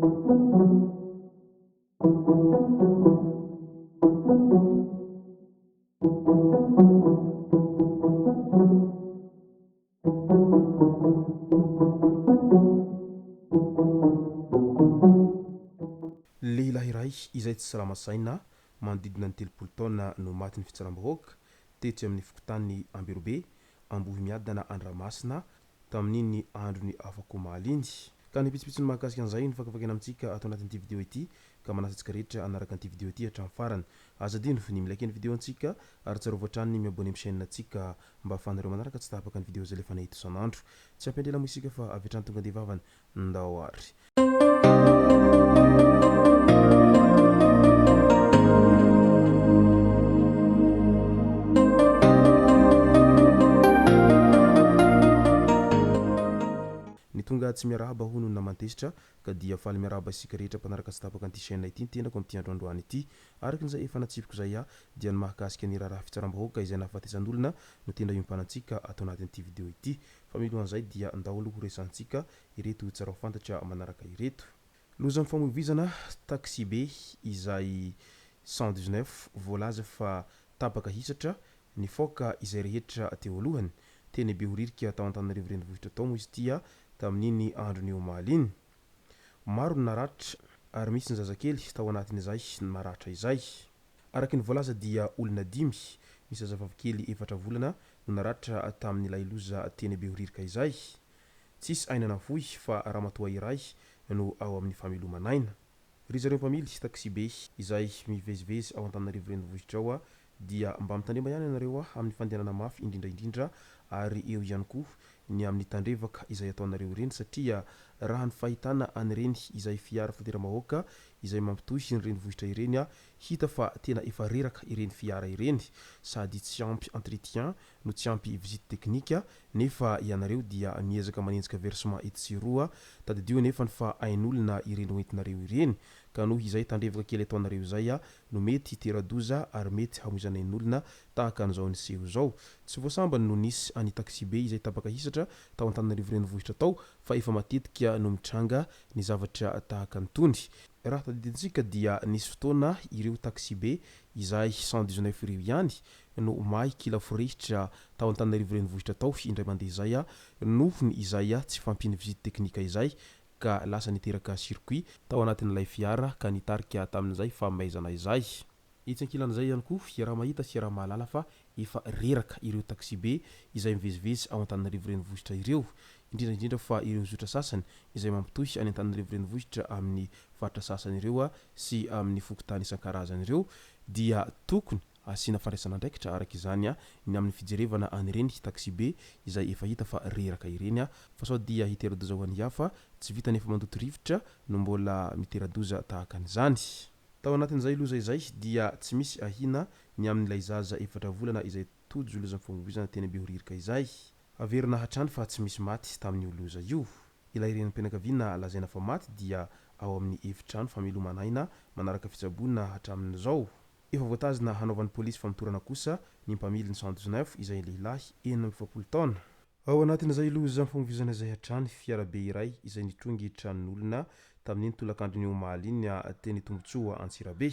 Lehilahy iray izay tsy salama saina, manodidina ny 30 taona no matin'ny fitsaram-bahoaka tetsy amin'ny fokontany Ambirobe, Ambohimiadana Andramasina, tamin'iny andron'ny afakomaly iny. Ka ny pitsopitsony mahakasika an'izay no fakafakaina amintsika ato anatin'ity video ity ka manasa antsika rehetra hanaraka an'ity video ity hatramin'ny farany. Aza adino ny mi-like ny video antsika ary tsarovy hatrany ny mi-abonner amin'ny chaîne antsika mba ahafahanareo manaraka tsy tapaka ny video izay alefanay eto isan'andro. Tsy hampiandry ela moa isika fa avy hatrany tonga dia vavany. Ndao ary. Ny tonga tsy miarahaba hono ny naman-tezitra ka dia faly miarahaba isika rehetra mpanaraka tsy tapaka an'ity chaîne ity ny tenako amin'ity andro androany ity. Araka ny izay efa natsipiko izay aho dia ny mahakasika ny raharaha fitsaram-bahoaka izay nahafatesan'olona no tena iompanantsika ato anatin'ity video ity. Fa milohan'izay dia ndao aloha ho resahantsika ireto tsara ho fantatra manaraka ireto. Lozam-pifamoivoizana taxi-be izay 119 voalaza fa tapaka hisatra nifaoka izay rehetra teo alohany. Teny Behoririka tao Antananarivo renivohitra tao moa izy ity tamin'iny andron'ny omaly iny. Maro ny naratra ary misy ny zazakely tao anatin'izay naratra izay. Araka ny voalaza dia olona dimy, misy zazavavikely efatra volana no naratra tamin'ilay loza teny Behoririka izay. Tsisy aina nafoy fa ramatoa iray no ao amin'ny fameloman'aina. Ry zareo mpamily taxibe izay mivezivezy ao Antananarivo renivohitra ao dia mba mitandrema ihany ianareo amin'ny fandehanana mafy indrindra indrindra ary eo ihany koa ny amin'ny tandrevaka izay ataonareo ireny satria raha ny fahitana an'ireny izay fiara fitateram-bahoaka izay mampitohy ny renivohitra ireny hita fa tena efa reraka ireny fiara ireny sady tsy ampy entretien no tsy ampy visite technique nefa ianareo dia miezaka manenjika versement etsy sy eroa, tadidio anefany fa ain'olona ireny hoentinareo ireny ka noho izay tandrevaka kely ataonareo izay no mety hitera-doza ary mety hamoizana ain'olona tahaka an'izao niseho izao. Tsy vao sambany no nisy an'i taxibe izay tapaka hisatra tao Antananarivo renivohitra tao fa efa matetika no mitranga ny zavatra tahaka an'itony. Raha tadidintsika dia nisy fotoana ireo taxibe izay 119 ireo ihany no may kila forehitra tao Antananarivo renivohitra tao indray mandeha izay noho ny izay tsy fahampian'ny visite teknika izay ka lasa niteraka circuit tao anatin'ilay fiara ka nitarika tamin'izay fahamaizana izay. Etsy ankilan'izay ihany koa iaraha-mahita sy iaraha-mahalala fa efa reraka ireo taxibe izay mivezivezy ao Antananarivo renivohitra ireo, indrindra indrindra fa ireo zotra sasany izay mampitohy any Antananarivo renivohitra amin'ny faritra sasany ireo sy amin'ny fokontany isan-karazany ireo dia tokony Asiana fandraisana andraikitra araka izany ny amin'ny fijerevana an'ireny taxibe izay efa hita fa reraka ireny fa sao dia hitera-doza ho an'ny hafa, tsy vitan'ny efa mandoto rivotra no mbola mitera-doza tahaka an'izany. Tao anatin'izay loza izay dia tsy misy ahiana ny amin'ilay zaza efatra volana izay tojo lozam-pifamoivoizana teny Behoririka izay. Averina hatrany fa tsy misy maty tamin'io loza io. Ilay renim-pianakaviana lazaina fa maty dia ao amin'ny efitrano fameloman'aina manaraka fitsaboana hatramin'izao. Efa voatazona hanaovan'ny polisy famotorana kosa ny mpamily ny 119 izay lehilahy 46 taona. Ao anatin'izay lozam-pamoizana izay hatrany, fiarabe iray izay nitrongy tranon'olona tamin'iny tolakandron'ny omaly iny teny Tombontsoa Antsirabe.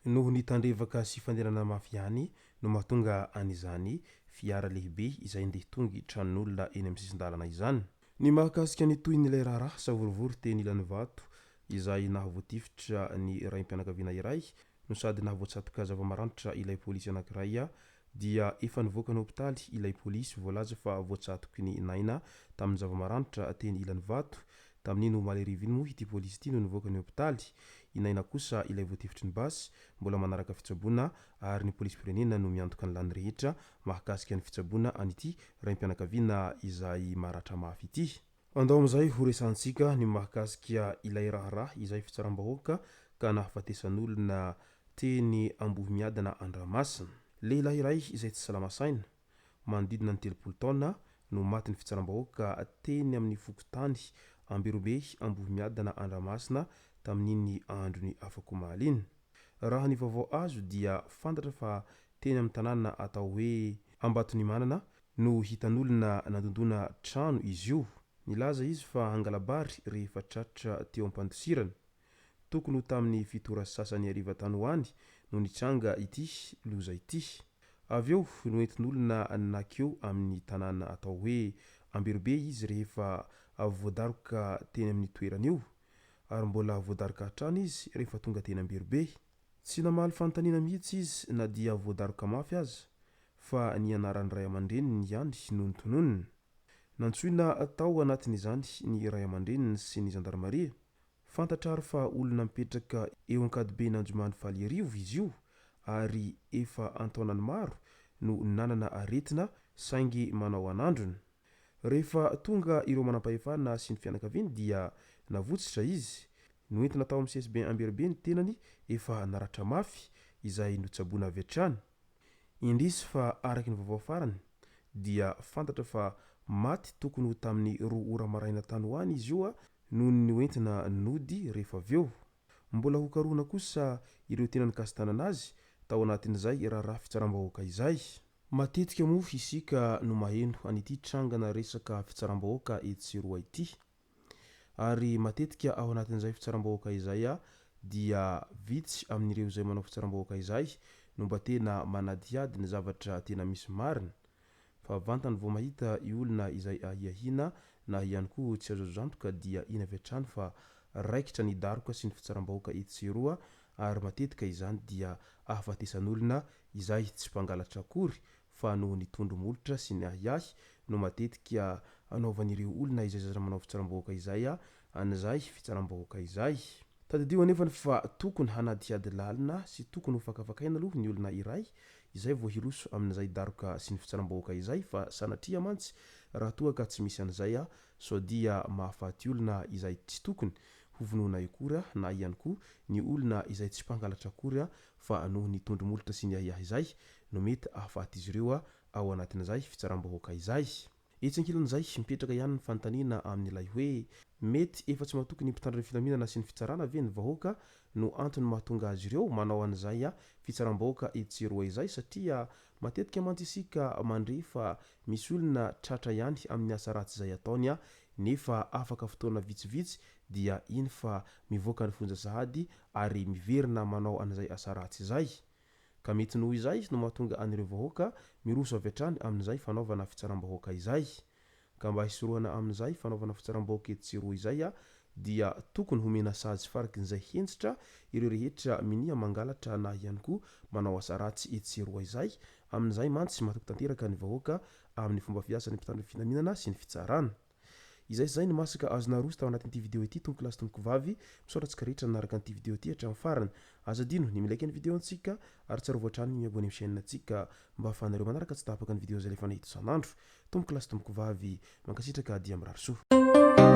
Noho ny tandrevaka sy fandehanana mafy ihany no mahatonga an'izany fiara lehibe izay ndeha hitongy tranon'olona eny amin'ny sisin-dalana izany. Ny mahakasika ny tohin'ilay raharaha savorovoro teny Ilanivato izay nahavoatifitra ny raim-pianakaviana iray no sady nahavoatsatoka zava-maranitra ilay polisy anankiray dia efa nivoaka ny hopitaly ilay polisy voalaza fa voatsatoky ny Naina tamin'ny zava-maranitra teny Ilanivato. Tamin'iny omaly hariva iny moa ity polisy ity no nivoaka ny hopitaly. I Naina kosa ilay voatifitry ny basy mbola manaraka fitsaboana ary ny polisim-pirenena no miantoka ny lany rehetra mahakasika ny fitsaboana an'ity raim-pianakaviana izay maratra mafy ity. Andao amin'izay ho resahantsika ny mahakasika ilay raharaha izay fitsaram-bahoaka ka nahafatesan'olona teny Ambohimiadana Andramasina. Lehilahy iray izay tsy salama saina, manodidina ny 30 taona no matin'ny fitsaram-bahoaka teny amin'ny fokontany Ambirobe Ambohimiadana Andramasina tamin'iny andron'ny afak'omaly iny. Raha ny vaovao azo dia fantatra fa teny amin'ny tanàna atao hoe Ambatonimanana no hitan'olona nandondona trano izy io. Nilaza izy fa hangala-bary rehefa tratra teo am-pandosirana. Tokony ho tamin'ny fito ora sy sasany hariva tany ho any no nitranga ity loza ity. Avy eo noentin'olona nankeo amin'ny tanàna atao hoe Ambirobe izy rehefa avy voadaroka teny amin'ny toerana io, ary mbola voadaroka hatrany izy rehefa tonga teny Ambirobe. Tsy namaly fanontaniana mihitsy izy na dia voadaroka mafy aza, fa ny anaran'ny ray aman-dreniny ihany no notononiny. Nantsoina tao anatin'izany ny ray aman-dreniny sy ny zandarimaria. Fantatra ary fa olona mipetraka eo Ankadiben'Anjomany Faliarivo izy io ary efa an-taonany maro no nanana aretina saingy manao an'androny. Rehefa tonga ireo manampahefana sy ny fianakaviany dia navotsitra izy. Noentina tao amin'ny CSB Ambiaribe ny tenany efa naratra mafy izay notsaboina avy hatrany. Indrisy fa araka ny vaovao farany dia fantatra fa maty tokony ho tamin'ny roa ora maraina tany ho any izy io noho ny hoentina nody rehefa avy eo. Mbola hokarohina kosa ireo tena nikasi-tanana azy tao anatin'izay raharaha fitsaram-bahoaka izay. Matetika moa isika no maheno an'ity trangana resaka fitsaram-bahoaka etsy sy eroa ity. Ary matetika ao anatin'izay fitsaram-bahoaka izay dia vitsy amin'ireo izay manao fitsaram-bahoaka izay no mba tena manadihady ny zavatra tena misy marina. Fa vantany vao mahita i olona izay ahiahiana na ihany koa tsy azo antoka dia iny avy hatrany fa raikitra ny daroka sy ny fitsaram-bahoaka etsy sy eroa ary matetika izany dia ahafatesan'olona izay tsy mpangalatra akory fa noho ny tondro molotra sy ny ahiahy no matetika anaovan'ireo olona izay zatra manao fitsaram-bahoaka izay an'izay fitsaram-bahoaka izay. Tadidio anefa fa tokony hanadihady lalina sy tokony ho fakafakaina aloha ny olona iray izay vao hiroso amin'izay daroka sy ny fitsaram-bahoaka izay fa sanatria mantsy raha toa ka tsy misy an'izay sao dia mahafaty olona izay tsy tokony ho vonoina akory na ihany koa ny olona izay tsy mpangalatra akory fa noho ny tondro molotra sy ny ahiahy izay no mety ahafaty izy ireo ao anatin'izay fitsaram-bahoaka izay. Etsy ankilan'izay, mipetraka ihany ny fanontaniana amin'ilay hoe, mety efa tsy matoky ny mpitandro ny filaminana sy ny fitsarana ve ny vahoaka no antony mahatonga azy ireo manao an'izay fitsaram-bahoaka etsy sy eroa izay satria matetika mantsy isika mandre fa misy olona tratra ihany amin'ny asa ratsy izay ataony nefa afaka fotoana vitsivitsy dia iny fa mivoaka ny fonja sahady ary miverina manao an'izay asa ratsy izay. Ka mety noho izay no mahatonga an'ireo vahoaka miroso avy hatrany amin'izay fanaovana fitsaram-bahoaka izay. Ka mba hisorohana amin'izay fanaovana fitsaram-bahoaka etsy sy eroa izay dia tokony homena sazy farakin'izay henjitra ireo rehetra minia mangalatra na ihany koa manao asa ratsy etsy sy eroa izay. Amin'izay mantsy matoky tanteraka ny vahoaka amin'ny fomba fiasan'ny mpitandro ny filaminana sy ny fitsarana. Izay sy izay ny masaka azo naroso tao anatin'ity video ity tompoko lahy sy tompoko vavy, misaotra antsika rehetra nanaraka an'ity video ity hatramin'ny farany. Aza adino ny mi-like ny video antsika ary tsarovy hatrany ny mi-abonner amin'ny chaîne antsika mba ahafahanareo manaraka tsy tapaka ny video izay alefanay eto isan'andro. Tompoko lahy sy tompoko vavy, mankasitraka dia mirary soa.